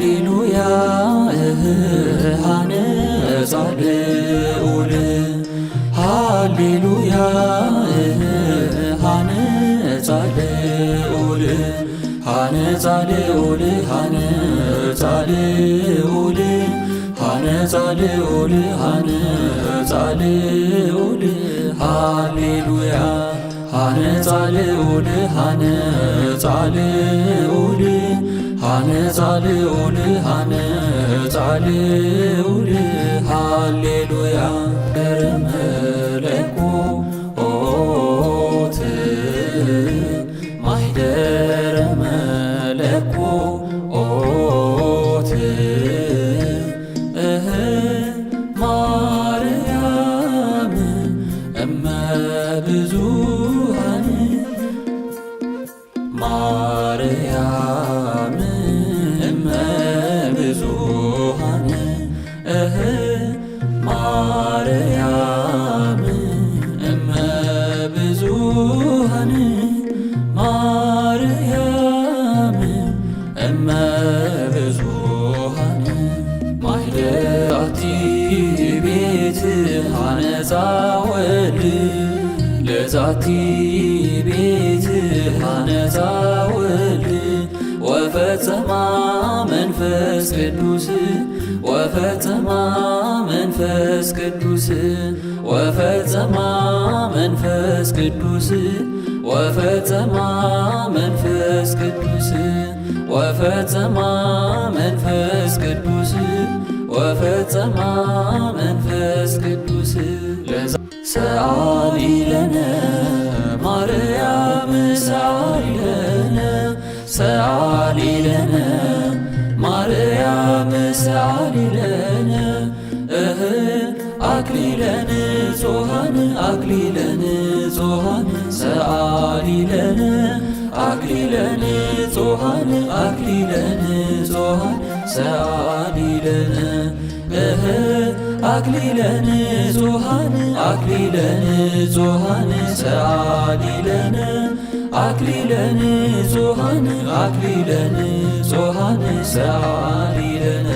ሃሌሉያ ሃነጻ ልዑል ሃሌሉያ ሃነጻ ልዑል ሃነጻ ልዑል ሃነጻ ልዑል ሃነጻ ልዑል ሃነጻ ልዑል ሃሌሉያ ሃነጻ ልዑል ሃነጻ ልዑል ሃነጻ ልዑል ሃነጻ ልዑል ሃሌሉያ መለኮት ማኅደረ መለኮት እህ ማርያም እመ ብዙኃን ማርያም እመ ብዙኃን እህ ማርያም እመ ብዙኃን ማርያም እመ ብዙኃን ማኅደራቲ ቤት ሃነጻ ወልድ ለዛቲ ቤት ሃነጻ ወልድ ወፈጸማ መንፈስ ቅዱስ ወፈጸማ መንፈስ ቅዱስ ወፈጸማ መንፈስ ቅዱስ ወፈጸማ መንፈስ ቅዱስ ወፈጸማ መንፈስ ቅዱስ ወፈጸማ መንፈስ ቅዱስ ሰአሊ ለነ ማርያም ሰአሊ ለነ ሰአሊ ለነ ማርያም ሰአሊ ለነ እህ አክሊለ ንጹሐን አክሊለ ንጹሐን ሰአሊ ለነ አክሊለ ንጹሐን አክሊለ ንጹሐን ሰአሊ ለነ እህ አክሊለ ንጹሐን አክሊለ ንጹሐን ሰአሊ ለነ አክሊለ ንጹሐን አክሊለ ንጹሐን ሰአሊ ለነ።